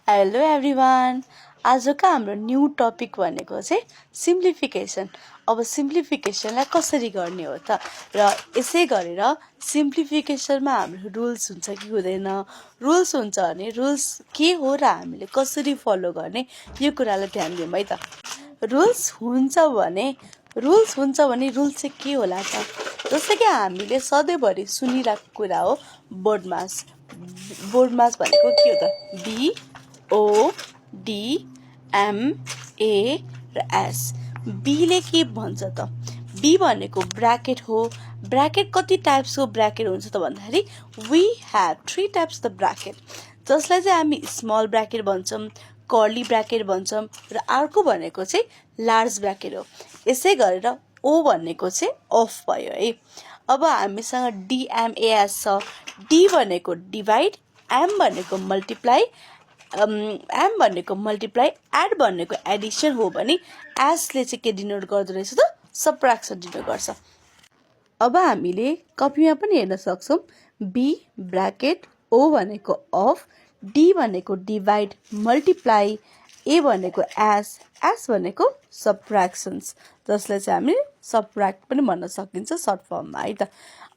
Hello everyone. आजको हाम्रो new topic भनेको चाहिँ सिम्प्लिफिकेसन। अब सिम्प्लिफिकेसनलाई कसरी गर्ने हो त, र यसै गरेर सिम्प्लिफिकेसनमा हाम्रो रुल्स हुन्छ कि हुँदैन, रुल्स हुन्छ भने रुल्स के हो र हामीले कसरी फलो गर्ने, यो कुरालाई ध्यान दिउँ है त। रुल्स हुन्छ भने रुल्स चाहिँ के होला त, जस्तै कि हामीले सधैँभरि सुनिरहेको कुरा हो बोर्डमास। बोर्डमास भनेको के हो त, BODMA र S। बीले के भन्छ त, बी भनेको ब्राकेट हो। ब्राकेट कति टाइप्सको ब्राकेट हुन्छ त भन्दाखेरि we have 3 types the bracket, जसलाई चाहिँ हामी स्मल ब्राकेट भन्छौँ, कर्ली ब्राकेट भन्छौँ, र अर्को भनेको चाहिँ लार्ज ब्राकेट हो। यसै गरेर ओ भनेको चाहिँ अफ भयो है। अब हामीसँग DMAS छ। डी भनेको डिभाइड, एम भनेको मल्टिप्लाई, एड भनेको एडिसन हो भने एसले चाहिँ के डिनोट गर्दो रहेछ त, सबट्र्याक्सन डिनोट गर्छ। अब हामीले कपीमा पनि हेर्न सक्छौँ, बी ब्राकेट, ओ भनेको अफ, डी भनेको डिभाइड मल्टिप्लाई, ए भनेको एस भनेको सबट्र्याक्सन्स, जसलाई चाहिँ हामीले सबट्र्याक्ट पनि भन्न सकिन्छ सर्ट फर्ममा है त।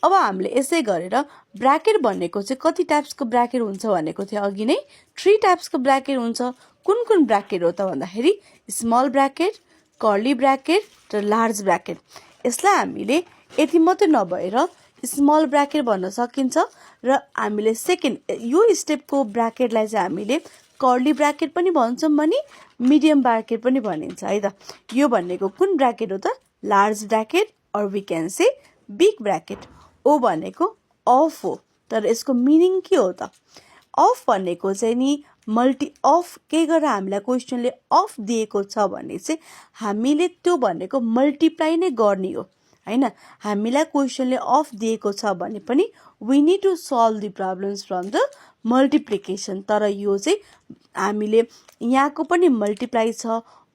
अब हामीले यसै गरेर ब्राकेट भनेको चाहिँ कति टाइप्सको ब्राकेट हुन्छ भनेको थियो अघि नै, 3 टाइप्सको ब्राकेट हुन्छ। कुन कुन ब्राकेट हो त भन्दाखेरि स्मल ब्राकेट, कर्ली ब्राकेट र लार्ज ब्राकेट। यसलाई हामीले यति मात्रै नभएर स्मल ब्राकेट भन्न सकिन्छ, र हामीले सेकेन्ड यो स्टेपको ब्राकेटलाई चाहिँ हामीले कर्ली ब्राकेट पनि भन्छौँ भने मिडियम ब्राकेट पनि भनिन्छ है त। यो भनेको कुन ब्राकेट हो त, large bracket, or we can say big bracket. O भनेको अफ हो, तर यसको मिनिङ के हो त, अफ भनेको चाहिँ नि अफ के गरेर हामीलाई क्वेसनले अफ दिएको छ भने चाहिँ हामीले त्यो भनेको मल्टिप्लाई नै गर्ने हो हैन। हामीलाई क्वेसनले अफ दिएको छ भने पनि we need to solve the problems from the multiplication. तर यो चाहिँ हामीले यहाँको पनि मल्टिप्लाई छ,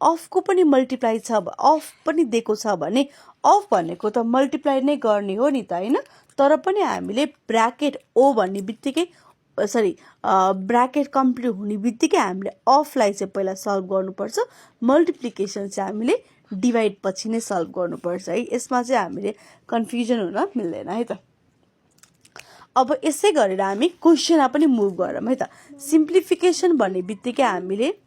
अफको पनि मल्टिप्लाई छ, अफ पनि दिएको छ भने अफ भनेको त मल्टिप्लाई नै गर्ने हो नि त हैन। तर पनि हामीले ब्राकेट ओ भन्ने बित्तिकै ब्राकेट कम्प्लिट हुने बित्तिकै हामीले अफलाई चाहिँ पहिला सल्भ गर्नुपर्छ, मल्टिप्लिकेसन चाहिँ हामीले डिभाइड पछि नै सल्भ गर्नुपर्छ है। यसमा चाहिँ हामीले कन्फ्युजन हुन मिल्दैन है त। अब यसै गरेर हामी क्वेसनमा पनि मुभ गरौँ है त। सिम्प्लिफिकेसन भन्ने बित्तिकै हामीले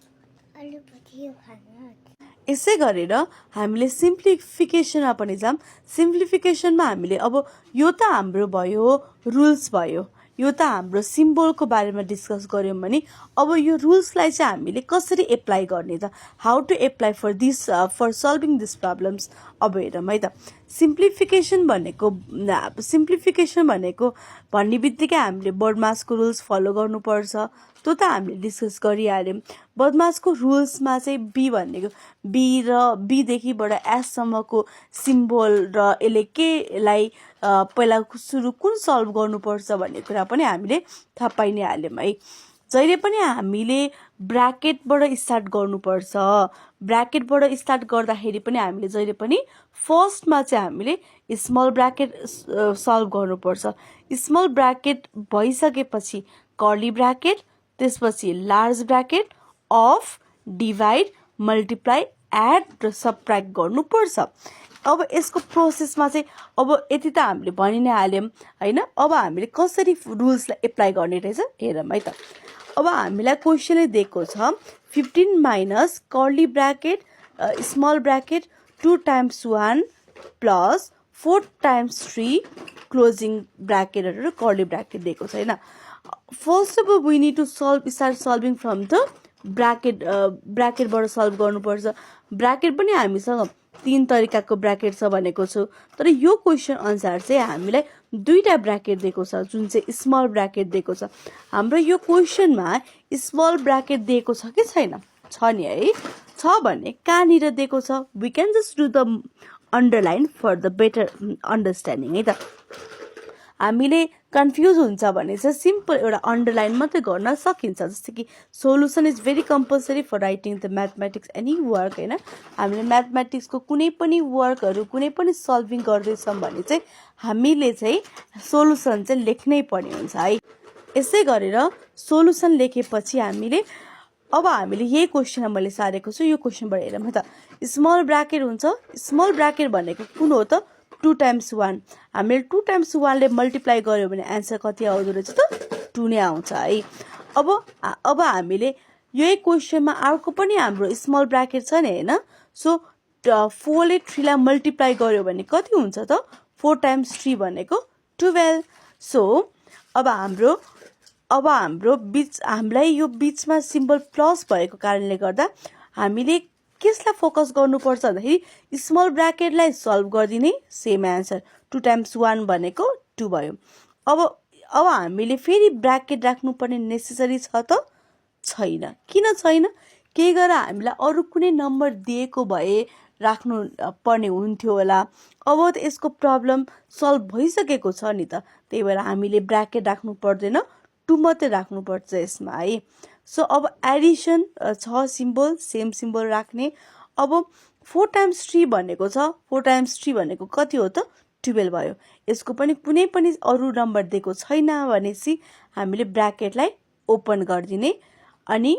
यसै गरेर हामीले सिम्प्लिफिकेसनमा पनि जाऊँ। सिम्प्लिफिकेसनमा हामीले अब यो त हाम्रो भयो रुल्स भयो, यो त हाम्रो सिम्बलको बारेमा डिस्कस गऱ्यौँ भने अब यो रुल्सलाई चाहिँ हामीले कसरी एप्लाई गर्ने त, how to apply for solving this problems. अब हेरौँ है त। सिम्प्लिफिकेसन भनेको भन्ने बित्तिकै हामीले बर्डमासको रुल्स फलो गर्नुपर्छ, त्यो त हामीले डिस्कस गरिहाल्यौँ। बर्डमासको रुल्समा चाहिँ बी भनेको बीदेखिबाट एससम्मको सिम्बल र यसले केलाई पहिला सुरु कुन सल्भ गर्नुपर्छ भन्ने कुरा पनि हामीले थाहा पाइ नै हाल्यौँ है। जहिले पनि हामीले ब्राकेटबाट स्टार्ट गर्नुपर्छ। ब्राकेटबाट स्टार्ट गर्दाखेरि पनि हामीले जहिले पनि फर्स्टमा चाहिँ हामीले स्मल ब्राकेट सल्भ गर्नुपर्छ। स्मल ब्राकेट भइसकेपछि कर्ली ब्राकेट, त्यसपछि large bracket, of, divide, multiply, add र सबट्र्याक्ट गर्नुपर्छ। अब यसको प्रोसेसमा चाहिँ अब यति त हामीले भनि नै हाल्यौँ हैन। अब हामीले कसरी रुल्सलाई एप्लाई गर्ने रहेछ हेरौँ है त। अब हामीलाई क्वेसनले दिएको छ 15 minus curly bracket small bracket 2 times 1 plus 4 times 3 closing ब्राकेटहरू कर्ली ब्राकेट दिएको छ हैन। First of we need to start solving from the ब्राकेटबाट सल्भ गर्नुपर्छ। ब्राकेट पनि हामीसँग 3 तरिकाको ब्राकेट छ भनेको छु, तर यो क्वेसन अनुसार चाहिँ हामीलाई 2टा ब्राकेट दिएको छ, जुन चाहिँ स्मल ब्राकेट दिएको छ। हाम्रो यो क्वेसनमा स्मल ब्राकेट दिएको छ कि छैन, छ नि है। छ भने कहाँनिर दिएको छ, we can just do the underline for the better understanding है त। हामीले कन्फ्युज हुन्छ भने चाहिँ सिम्पल एउटा अन्डरलाइन मात्रै गर्न सकिन्छ। जस्तै कि solution is very compulsory for writing the mathematics any work हैन। हामीले म्याथमेटिक्सको कुनै पनि वर्कहरू कुनै पनि सल्भिङ गर्दैछौँ भने चाहिँ हामीले चाहिँ सोल्युसन चाहिँ लेख्नै पर्ने हुन्छ है। यसै गरेर सोल्युसन लेखेपछि हामीले अब हामीले यही क्वेसनमा मैले सारेको छु। यो क्वेसनबाट हेरौँ है त। स्मल ब्राकेट हुन्छ, स्मल ब्राकेट भनेको कुन हो त 2 टाइम्स 1। हामीले 2 टाइम्स 1 ले मल्टिप्लाई गर्यो भने आन्सर कति आउँदो रहेछ त 2 नै आउँछ है। अब हामीले यही क्वेसनमा अर्को पनि हाम्रो स्मल ब्राकेट छ नि हैन। सो 4 ले 3 लाई मल्टिप्लाई गर्यो भने कति हुन्छ त 4 टाइम्स 3 भनेको 12। सो अब हाम्रो बीच हामीलाई यो बीचमा सिम्बल प्लस भएको कारणले गर्दा हामीले केसलाई फोकस गर्नुपर्छ भन्दाखेरि स्मल ब्राकेटलाई सल्भ गरिदिने सेम आन्सर 2 टाइम्स 1 भनेको 2 भयो। अब हामीले फेरि ब्राकेट राख्नुपर्ने नेसेसरी छ त छैन। किन छैन? केही गरेर हामीलाई अरू कुनै नम्बर दिएको भए राख्नु पर्ने हुन्थ्यो होला। अब त यसको प्रब्लम सल्भ भइसकेको छ नि त, त्यही भएर हामीले ब्राकेट राख्नु पर्दैन, 2 मात्रै राख्नुपर्छ यसमा है। सो अब एडिसन छ सिम्बल, सेम सिम्बल राख्ने। अब 4 टाइम्स 3 भनेको छ, 4 टाइम्स 3 भनेको कति हो त 12 भयो। यसको पनि कुनै पनि अरू नम्बर दिएको छैन भनेपछि हामीले ब्राकेटलाई ओपन गरिदिने अनि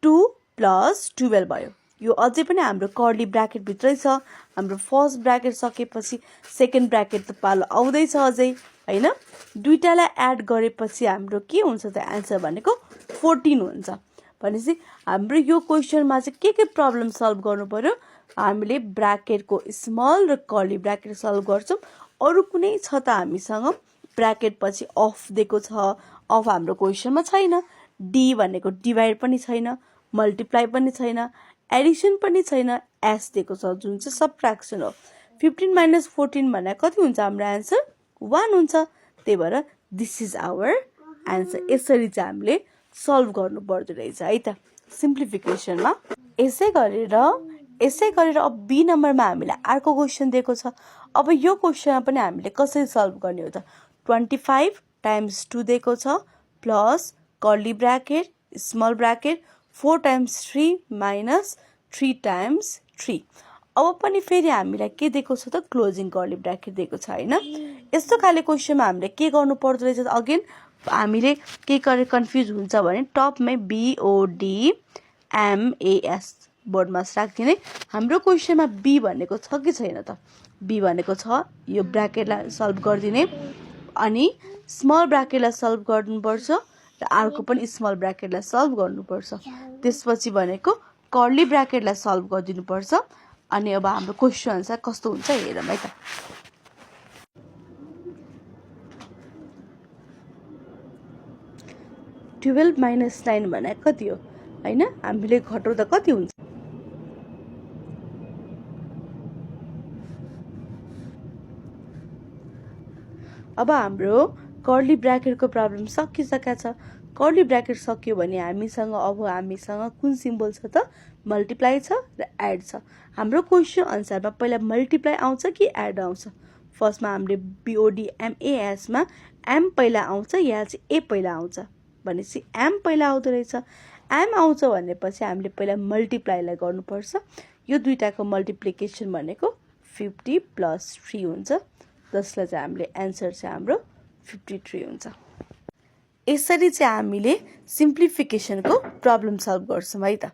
2 प्लस 12 भयो। यो अझै पनि हाम्रो कर्ली ब्राकेट भित्रै छ। हाम्रो फर्स्ट ब्राकेट सकेपछि सेकेन्ड ब्राकेट त पालो आउँदैछ अझै हैन। दुईटालाई एड गरेपछि हाम्रो के हुन्छ त आन्सर भनेको 14 हुन्छ। भनेपछि हाम्रो यो क्वेसनमा चाहिँ के प्रब्लम सल्भ गर्नु पर्यो? हामीले ब्राकेटको स्मल र कर्ली ब्राकेट सल्भ गर्छौं। अरू कुनै छ त हामीसँग ब्राकेट पछि अफ दिएको छ, अफ हाम्रो क्वेसनमा छैन। डी भनेको डिभाइड पनि छैन, मल्टिप्लाई पनि छैन, एडिसन पनि छैन, एस दिएको छ जुन चाहिँ सबट्र्याक्सन हो। 15 माइनस 14 भन्दा कति हुन्छ हाम्रो आन्सर 1 हुन्छ। त्यही भएर दिस इज आवर आन्सर। यसरी चाहिँ हामीले सल्भ गर्नु पर्दो रहेछ है त सिम्प्लिफिकेसनमा। यसै गरेर अब बी नम्बरमा हामीलाई अर्को क्वेसन दिएको छ। अब यो क्वेसनमा पनि हामीले कसरी सल्भ गर्ने हो त 25 टाइम्स 2 दिएको छ plus curly bracket small bracket 4 times 3 minus 3 times 3। अब पनि फेरि हामीलाई के दिएको छ त क्लोजिङ कर्ली ब्राकेट दिएको छ हैन। यस्तो खाले क्वेसनमा हामीले के गर्नु पर्दो रहेछ? अगेन हामीले के गरेर कन्फ्युज हुन्छ भने टपमै BOD MAS बोर्डमास राख्दिने। हाम्रो क्वेसनमा बी भनेको छ कि छैन त? बी भनेको छ। यो ब्राकेटलाई सल्भ गरिदिने अनि स्मल ब्राकेटलाई सल्भ गर्नुपर्छ र अर्को पनि स्मल ब्राकेटलाई सल्भ गर्नुपर्छ। त्यसपछि भनेको कर्ली ब्राकेटलाई सल्भ गरिदिनुपर्छ। अनि अब हाम्रो क्वेसन अनुसार कस्तो हुन्छ हेरौँ है त। ट्वेल्भ माइनस 9 भने कति हो हैन? हामीले घटाउँदा कति हुन्छ? अब हाम्रो कर्ली ब्राकेटको प्रब्लम सकिसकेको छ। कर्ली ब्राकेट सक्यो भने हामीसँग कुन सिम्बल छ त मल्टिप्लाई छ र एड छ। हाम्रो क्वेसन अनुसारमा पहिला मल्टिप्लाई आउँछ कि एड आउँछ? फर्स्टमा हामीले BOD MAS मा एम पहिला आउँछ या चाहिँ ए पहिला आउँछ? भनेपछि एम पहिला आउँदो रहेछ। एम आउँछ भनेपछि हामीले पहिला मल्टिप्लाईलाई गर्नुपर्छ। यो दुईटाको मल्टिप्लिकेसन भनेको 50 प्लस 3 हुन्छ, जसलाई चाहिँ हामीले एन्सर चाहिँ हाम्रो 53 हुन्छ। यसरी चाहिँ हामीले सिम्प्लिफिकेसनको प्रब्लम सल्भ गर्छौँ है त।